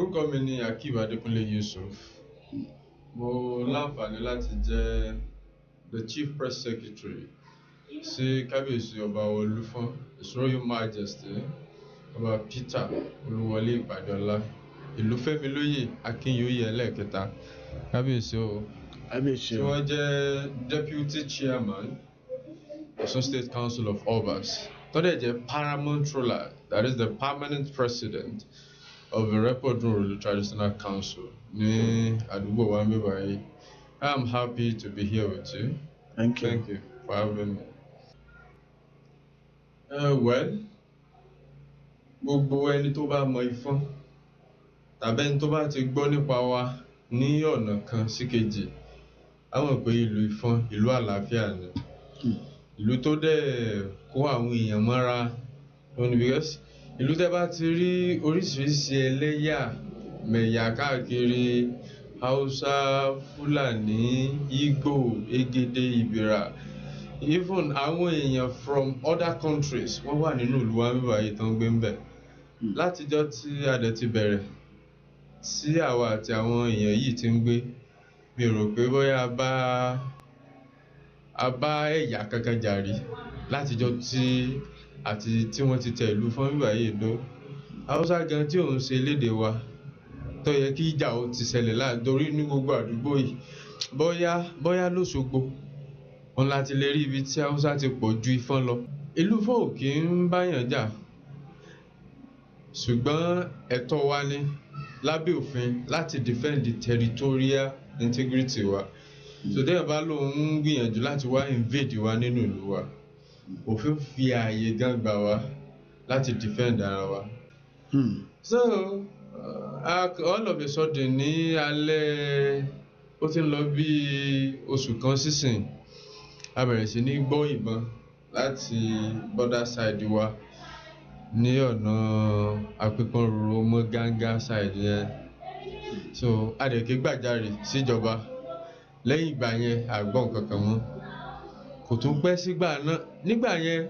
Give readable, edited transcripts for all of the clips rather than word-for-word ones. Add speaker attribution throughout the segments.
Speaker 1: Orúkọ mi ni Akeem Adekunle Yusuf. Mo láǹfààní láti jẹ́ the Chief Press Secretary sí Kábíyèsí Ọba Olúfọ́n, His Royal Majesty Ọba Peter Olúwọlé Ìpàdéọlá, Ìlúfẹ́milóyè Akínyòóyè ẹlẹ́ẹ̀kẹta. Kábíyèsí o.
Speaker 2: Kábíyèsí
Speaker 1: Tí
Speaker 2: o.
Speaker 1: wọ́n jẹ́ Deputy Chairman, Ọ̀ṣun State Council of Obas, tó dẹ̀ jẹ́ Paramount Ruler, that is the permanent president of the Ìrẹ́pọ̀dún Òròlú Traditional Council ní àdúgbò wa níbí báyìí. I am happy to be here with you.
Speaker 2: Thank you.
Speaker 1: Thank you for having me. Well, gbogbo ẹni tó bá mọ Ifọ̀n tàbí ẹni tó bá ti gbọ́ nípa wa ní ọ̀nà kan sí kejì, á mọ̀ pé ìlú Ifọ̀n, ìlú àlàáfíà ni. Ìlú tó dẹ̀ kó àwọn èèyàn mọ́ra òun, because ìlú tẹ́ bá ti rí oríṣiríṣi ẹlẹ́yà mẹ̀yà káàkiri, Haúsá, Fúlàní, Ìgbò, Egede, Ìbìrà, even àwọn èèyàn from other countries, wọ́n wà nínú ìlú wa níbí báyìí tó ń gbé ńbẹ̀. Látijọ́ tí a dẹ̀ ti bẹ̀rẹ̀ tí àwa àti àwọn èèyàn yìí ti ń gbé, mi ò rò pé bóyá a bá ẹ̀yà kankan jà rí látijọ́ tí àti tí wọ́n ti tẹ ìlú Ifọ̀n níbí báyìí dó. Haúsá gan tí òun ṣe elédè wa, tó yẹ kí ìjà ó ti ṣẹlẹ̀ láàtorí ní gbogbo àdúgbò yìí, bóyá lÓṣogbo òun láti lè rí ibi tí Haúsá ti pọ̀ ju Ifọ̀n lọ. Ìlú Ifọ̀n ò kí ń báyàn jà, ṣùgbọ́n ẹ̀tọ́ wa ni lábẹ́ òfin láti defend the territorial integrity wa. So téèyàn bá lóun ń gbìyànjú láti wá invade wa nínú ìlú wa, òfin fi ààyè gan gbà wá láti defend ara wa. So all of a sudden, ní alẹ́, ó ti ń lọ bí oṣù kan sísìn, a bẹ̀rẹ̀ sí ní gbọ́ ìbọn láti border side wa ní ọ̀nà Apípọ́nroro mọ́ Gángá side yẹn. So a dẹ̀ ké gbàjarè síjọba. Lẹ́yìn ìgbà yẹn, a gbọ́ nǹkan kan mọ́. Kò tún pẹ́ sígbà náà, nígbà yẹn,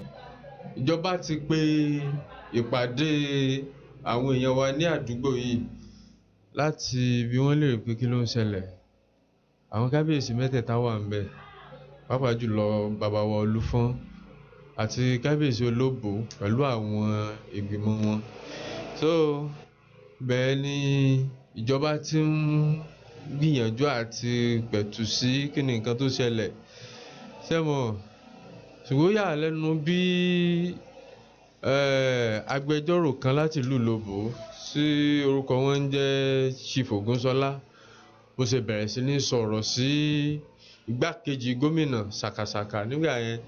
Speaker 1: ìjọba ti pe ìpàdé àwọn èèyàn wa ní àdúgbò yìí láti bi wọ́n léèrè pé kí ló ń ṣẹlẹ̀. Àwọn kábíyèsí mẹ́tẹ̀ẹ̀ta wà ńbẹ̀, pàápàá jùlọ bàbá wa Olúfọ́n àti kábíyèsí Olóbò pẹ̀lú àwọn ìgbìmọ̀ wọn. So bẹ́ẹ̀ ni ìjọba ti ń gbìyànjú àti pẹ̀tù sí kí ni nǹkan tó ṣẹlẹ̀. Ṣé mọ̀, ṣùgbọ́n ó yà á lẹ́nu bí agbẹjọ́rò kan láti ìlú Ìlobò tí orúkọ wọn ń jẹ́ Chief Ògúnṣọlá, bó ṣe bẹ̀rẹ̀ sí ní sọ̀rọ̀ sí igbákejì gómìnà ṣàkàṣàkà nígbà yẹn.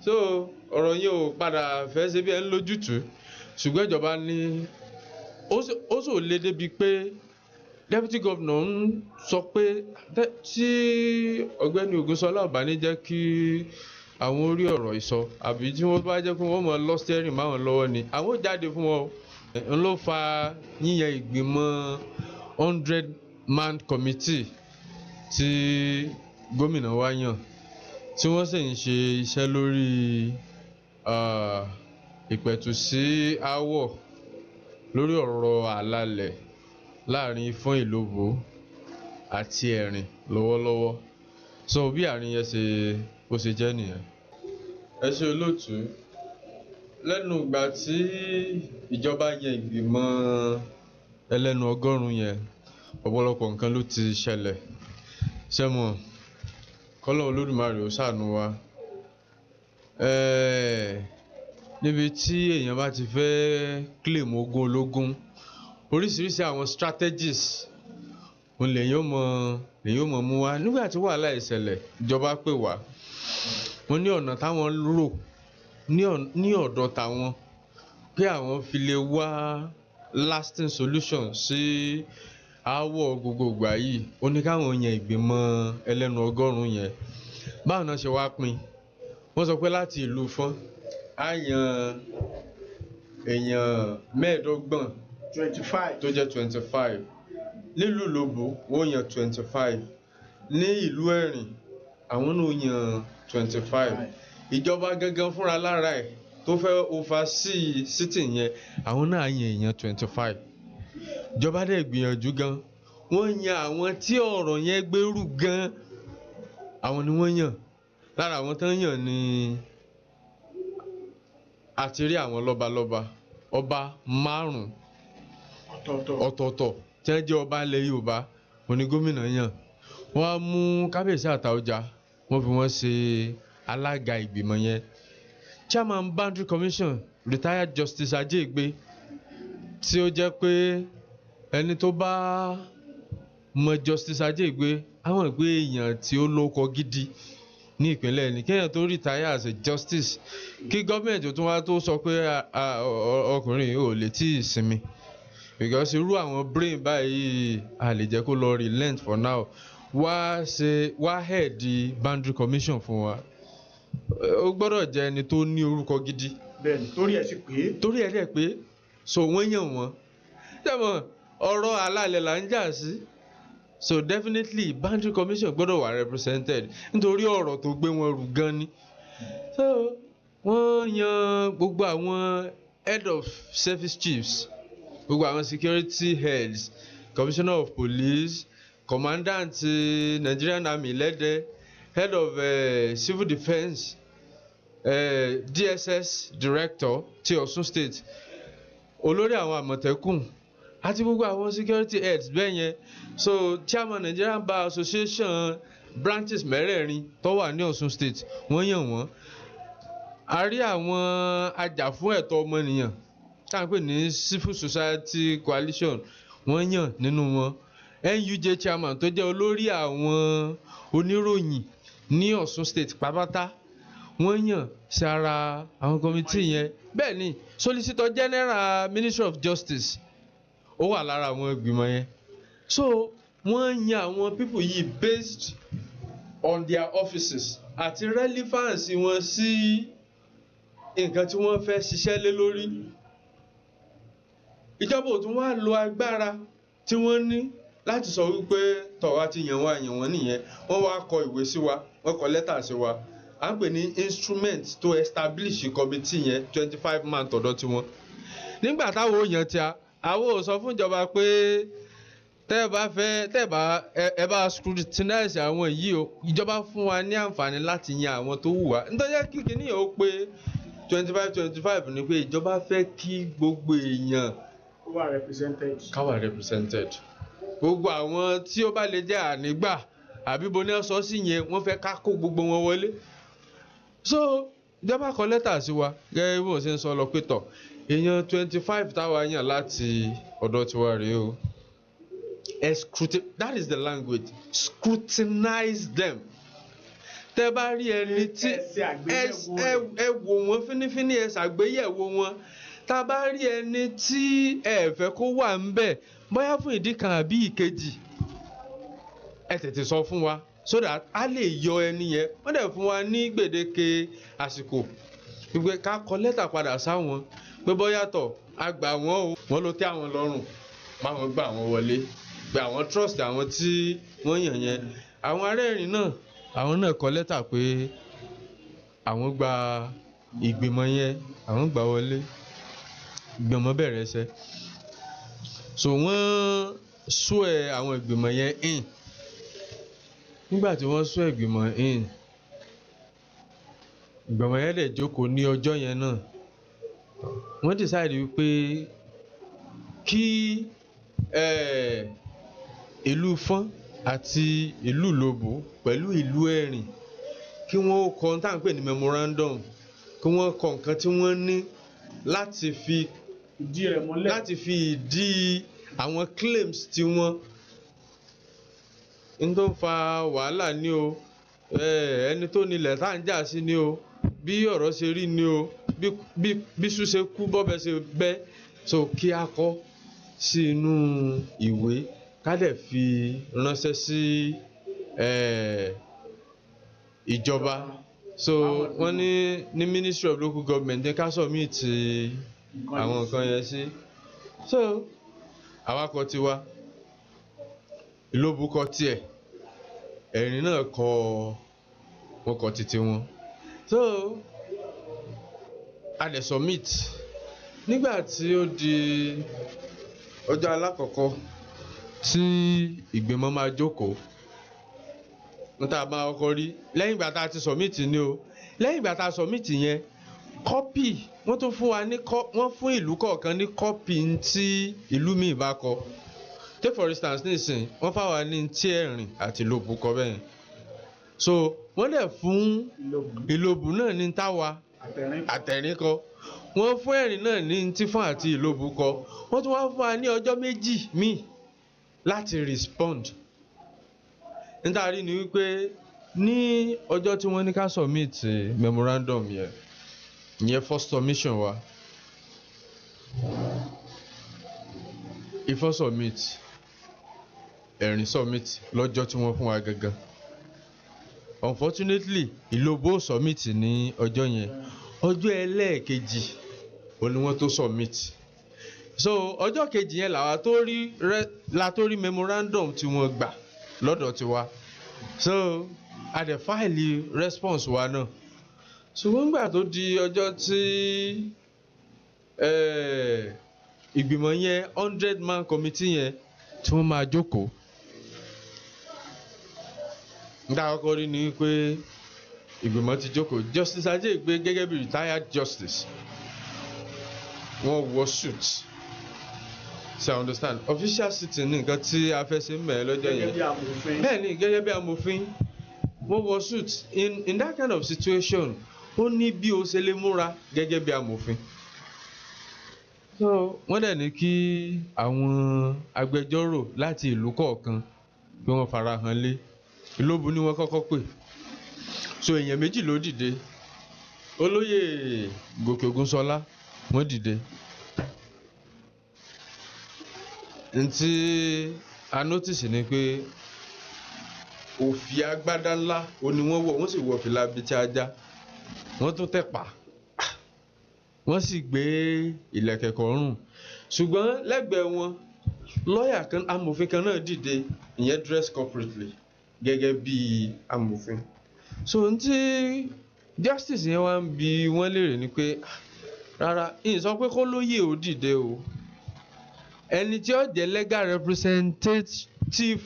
Speaker 1: So ọ̀rọ̀ yẹn ò padà fẹ́ ṣe bí ẹ ń lójútùú, ṣùgbọ́n ìjọba ní ó sì lé débi pé deputy governor ń sọ pé tí ọ̀gbẹ́ni Ògúnṣọlá ò bá ní jẹ́ kí àwọn orí ọ̀rọ̀ ìsọ, àbí tí wọ́n bá jẹ́ pé wọ́n mọ̀ lọ steering máwọn lọ́wọ́ ni, àwọn ò jáde fún wọn. N ló fa yíyan ìgbìmọ̀ 100 man committee tí gómìnà wa yàn, tí wọ́n sì ń ṣe iṣẹ́ lórí ìpẹ̀tù sí aáwọ̀ lórí ọ̀rọ̀ ààlà láàrin Ifọ̀n, Ìlobò àti Ẹ̀rìn lọ́wọ́lọ́wọ́. So bí àárín yẹn ṣe bó ṣe jẹ́ nìyẹn. Ẹ ṣé, olóòtú. Lẹ́nu ìgbà tí ìjọba yan ìgbìmọ̀ ẹlẹ́nu 100 yẹn, ọ̀pọ̀lọpọ̀ nǹkan ló ti ṣẹlẹ̀. Ṣé mọ̀, kọ́lọ́run Olódùmarè ó ṣàánú wa. Níbi tí èèyàn bá ti fẹ́ claim ogún ológun, oríṣiríṣi àwọn strategies òun lèyàn ó mọ̀ mú wá. Nígbà tí wàhálà ìṣẹ̀lẹ̀, ìjọba pè wá, wọ́n ní ọ̀nà táwọn rò ní ọ̀dọ̀ tàwọn pé àwọn fi lè wá lasting solution sí aáwọ̀ gbogbogbà yìí, ó ní káwọn yan ìgbìmọ̀ ẹlẹ́nu 100 yẹn. Báwọn náà ṣe wá pín, wọ́n sọ pé láti ìlú Ifọ̀n, á yan èèyàn 25.
Speaker 2: 25.
Speaker 1: Tó jẹ́ 25. Nílùú Ìlobò, wọ́n yan 25. Ní ìlú Ẹ̀rìn, àwọn náà yan 25. Ìjọba gangan fúnra lára ẹ̀ tó fẹ́ oversee sitting yẹn, àwọn náà yan èèyàn 25. Ìjọba dẹ̀ gbìyànjú gan, wọ́n yan àwọn tí ọ̀rọ̀ yẹn gbèrú gan, àwọn ni wọ́n yàn. Lára àwọn tán yàn ni àti rí àwọn lọ́balọ́ba, ọba márùn-ún
Speaker 2: ọ̀tọ̀ọ̀tọ̀
Speaker 1: ọ̀tọ̀ọ̀tọ̀ tí wọ́n jẹ́ ọba ilẹ̀ Yorùbá òní gómìnà yàn. Wọ́n á mú Kábíyèsí Àtaọ̀jà, wọ́n fi wọ́n ṣe alága ìgbìmọ̀ yẹn. Chairman Boundary Commission, retired Justice Ajégbé, tí ó jẹ́ pé ẹni tó bá mọ Justice Ajégbé àwọn ìgbé èèyàn tí ó lóko gidi ní ìpínlẹ̀ ní kéèyàn tó retire as a justice, kí gọ́ọ̀mẹ̀ntì tó wá tó sọ pé ọkùnrin yìí ò lè tí ì sinmi, because irú àwọn brain báyìí a lè jẹ́ kó lọ relent for now, wá ṣe wá head Boundary Commission fún wa, ó gbọ́dọ̀ jẹ́ ẹni tó ní orúkọ gidi.
Speaker 2: Bẹ́ẹ̀ni, torí ẹ̀ sì pé.
Speaker 1: Torí ẹ̀ dẹ̀ pé, so wọ́n yàn wọ́n. Tẹ́mọ̀ ọ̀rọ̀ alálẹ̀ là ń jà sí, so definitely Boundary Commission gbọ́dọ̀ wà represented nítorí ọ̀rọ̀ tó gbé wọn rù gan ni. So wọ́n yan gbogbo àwọn head of service chiefs, gbogbo àwọn security heads, commissioner of police, commandant Nigerian Army lẹ́dẹ̀, head of civil defence, DSS director ti Ọ̀ṣun State, olórí àwọn Àmọ̀tẹ́kùn àti gbogbo àwọn security heads bẹ́ẹ̀ yẹn. So chairman Nigerian Bar Association branches mẹ́rẹ̀ẹ̀rin tó wà ní Ọ̀ṣun State, wọ́n yàn wọ́n. A rí àwọn ajàfún ẹ̀tọ́ ọmọnìyàn tá à ń pè ní Civil Society Coalition, wọ́n yàn nínú wọn. NUJ chairman tó jẹ́ olórí àwọn oníròyìn ní Ọ̀ṣun State pátápátá, wọ́n yàn sí ara àwọn committee yẹn. Bẹ́ẹ̀ ni Solicitor General, Ministry of Justice, ó wà lára àwọn ìgbìmọ̀ yẹn. So wọ́n yan àwọn people yìí based on their offices àti relevance wọn sí nǹkan tí wọ́n fẹ́ ṣiṣẹ́ lé lórí. Ìjọba ò tún wá lo agbára tí wọ́n ní láti sọ wípé tọ̀wá ti yàn wá, yàn wọ́n nìyẹn. Wọ́n wá kọ ìwé sí wa, wọ́n kọ lẹ́tà sí wa, à ń pè ní instrument to establish committee yẹn, 25 man tọ̀dọ̀ tiwọn. Nígbà táwọn ò yàn tí a, àwọn ò sọ fún ìjọba pé tẹ́ ẹ bá fẹ́, tẹ́ ẹ bá ẹ bá scrutinize àwọn yìí o. Ìjọba fún wa ní àǹfààní láti yan àwọn tó wù wá. Nítorí kíkiní yẹn ó pé 25 25 ni pé ìjọba fẹ́ kí gbogbo èèyàn
Speaker 2: ó wà represented.
Speaker 1: Ká wà represented. Gbogbo àwọn tí ó bá lè jẹ́ ànígbà àbí bo ní ọ sọ sí yẹn, wọ́n fẹ́ ká kó gbogbo wọn wọlé. So ìjọba kọ lẹ́tà sí wa gẹ́gẹ́ bí wọ́n ṣe ń sọ lọ pé tọ̀, èèyàn 25 táwa yàn láti ọ̀dọ̀ tiwa rèé o, that is the language, scrutinize them. Tẹ́ bá rí ẹni tí
Speaker 2: ẹ ṣe àgbéyẹ̀wò rẹ̀.
Speaker 1: Ẹ wò wọ́n fínífíní, ẹ ṣàgbéyẹ̀wò wọn. Tá a bá rí ẹni tí ẹ fẹ́ kó wà ń bẹ̀, bóyá fún ìdí kan àbí ìkejì, ẹ tètè sọ fún wa so that a lè yọ ẹni yẹn. Wọ́n dẹ̀ fún wa ní gbèdéke àsìkò wípé ká kọ lẹ́tà padà sáwọn pé bóyá tọ̀ a gbà wọ́n o, wọ́n ló tẹ́ àwọn lọ́rùn báwọn gbà wọ́n wọlé, pé àwọn trust àwọn tí wọ́n yàn yẹn. Àwọn arẹ́rìn náà, àwọn náà kọ lẹ́tà pé àwọn gba ìgbìmọ̀ yẹn, àwọn gbà wọlé. Ìgbìmọ̀ bẹ̀rẹ̀ iṣẹ́. So wọ́n swear àwọn ìgbìmọ̀ yẹn in. Nígbà tí wọ́n swear ìgbìmọ̀ in, ìgbìmọ̀ yẹn dẹ̀ jókòó ní ọjọ́ yẹn náà, wọ́n decide wípé kí ìlú Fọ́n àti ìlú Ìlobù pẹ̀lú ìlú Ẹ̀rìn kí wọ́n kọ ohun tá à ń pè ní memorandum, kí wọ́n kọ nǹkan tí wọ́n ní láti fi
Speaker 2: ìdí rẹ̀ múlẹ̀.
Speaker 1: Láti fi ìdí àwọn claims tí wọ́n n tó ń fa wàhálà ní o, ẹni tó nílẹ̀ tá à ń jà sí ní o, bí ọ̀rọ̀ ṣe rí ní o, bí iṣu ṣe kú, bọ́bẹ ṣe bẹ́. So kí a kọ sí inú ìwé, ká dẹ̀ fi ránṣẹ́ sí ìjọba. So wọ́n ní Ministry of Local Government ní ká submit àwọn nǹkan yẹn sí. So àwa kọ tiwa, Ìlóbù kọ tiẹ̀, Ẹ̀rìn náà kọ, wọ́n kọ titi wọn. So a dẹ̀ submit. Nígbà tí ó di Ọjọ́ alákọ̀ọ́kọ́ tí ìgbìmọ̀ máa jókòó, ní tá a máa kọ́kọ́ rí lẹ́yìn ìgbà tá a ti submit ni o. Lẹ́yìn ìgbà tá a submit yẹn, copy wọ́n tún fún wa ní, wọ́n fún ìlú kọ̀ọ̀kan ní copy tí ìlú míì bá kọ. Take for instance, nísìn wọ́n fáwa ní tí Ẹ̀rìn àti Ìlobù kọ bẹ́ẹ̀. So wọ́n dẹ̀ fún
Speaker 2: Ìlobù.
Speaker 1: Ìlobù náà ní táwa
Speaker 2: àtẹ̀rín.
Speaker 1: Àtẹ̀rín kọ. Wọ́n fún Ẹ̀rìn náà ní tífọ́n àti Ìlobù kọ. Wọ́n tún wá fún wa ní ọjọ́ 2 míì láti respond. Nítorí ni wípé ní ọjọ́ tí wọ́n ní ká submit memorandum yẹn, ìyẹn first submission wa, Ifọ̀n submit, Ẹ̀rìn submit lọ́jọ́ tí wọ́n fún wa gangan. Unfortunately, Ìlobù ò submit ní ọjọ́ yẹn. Ọjọ́ ẹlẹ́ẹ̀kejì òun ni wọ́n tó submit. So ọjọ́ kejì yẹn làwa tó rí la tó rí memorandum tí wọ́n gbà lọ́dọ̀ tiwa. So a dẹ̀ file response wa náà. Ṣùgbọ́n nígbà tó di ọjọ́ tí ìgbìmọ̀ yẹn, 100 man committee yẹn, tí wọ́n máa jókòó, nígbà àkọ́kọ́ rí ni pé ìgbìmọ̀ ti jókòó. Justice Ajégbé, gẹ́gẹ́ bí retired justice, wọ́n wọ suit. So I understand, official sitting ní nǹkan tí a fẹ́ ṣe ń mẹ́ lọ́jọ́
Speaker 2: Gẹ́gẹ́
Speaker 1: yẹn.
Speaker 2: Bí amòfin.
Speaker 1: Bẹ́ẹ̀ ni, gẹ́gẹ́ bí amòfin, wọ́n wọ suit. In that kind of situation, ó ní bí o ṣe lè múra gẹ́gẹ́ bí amòfin. So wọ́n dẹ̀ ní kí àwọn agbẹjọ́rò láti ìlú kọ̀ọ̀kan kí wọ́n farahàn lé. Ìlóbù ni wọ́n kọ́kọ́ pè. So èèyàn méjì ló dìde. Olóyè Gòkè Ògúnṣọlá, wọ́n dìde. Ntí a notice ni pé òfì agbádá ńlá ó ní wọ́n wọ̀, wọ́n sì wọ fìlà abetí ajá, wọ́n tún tẹ̀pá, wọ́n sì gbé ìlẹ̀kẹ̀ kọ́rùn. Ṣùgbọ́n lẹ́gbẹ̀ẹ́ wọn, lọ́ọ̀yà kan, amòfin kan náà dìde. Ìyẹn dress corporately gẹ́gẹ́ bí amòfin. So ntí justice yẹn wá ń bi wọ́n léèrè ni pé, rárá, ìyẹn sọ pé kó lóye ò dìde o, ẹni tí ó jẹ́ legal representative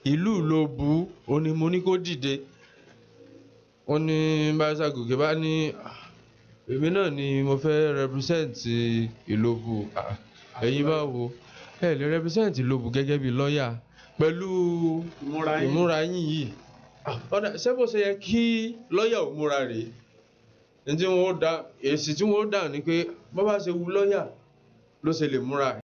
Speaker 1: ìlú Ìlobù ó ní mo ní kó dìde. Wọ́n ní Barrister Gòkè bá ní, "Ah, èmi náà ni mo fẹ́ represent Ìlobù." "Ah, ẹ̀yin bá wo, ẹ lè represent Ìlobù gẹ́gẹ́ bí lọ́ọ̀yà pẹ̀lú
Speaker 2: ìmúra yín.
Speaker 1: Ìmúra yín yìí." "Ah, ọ̀dà, ṣé bó ṣe yẹ kí lọ́ọ̀yà ò múra rèé?" Ní tí wọ́n ó dá èsì tí wọ́n ó dà ní pé bó bá ṣe wu lọ́ọ̀yà ló ṣe lè múra.